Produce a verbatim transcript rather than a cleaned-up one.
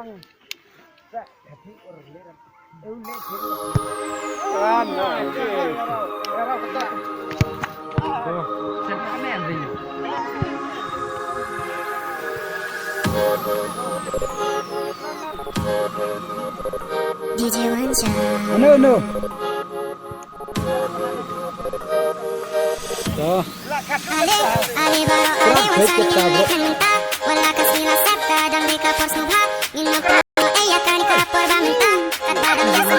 D J One Shot. No, no. To. Ale, ale, baro, ale, wan sa ni ne khanta. Wala ka sila septa, dang de ka por subha. Ngin no ka, eh, ya ka ni ka por ba mynta. Kat ba dang ya sa.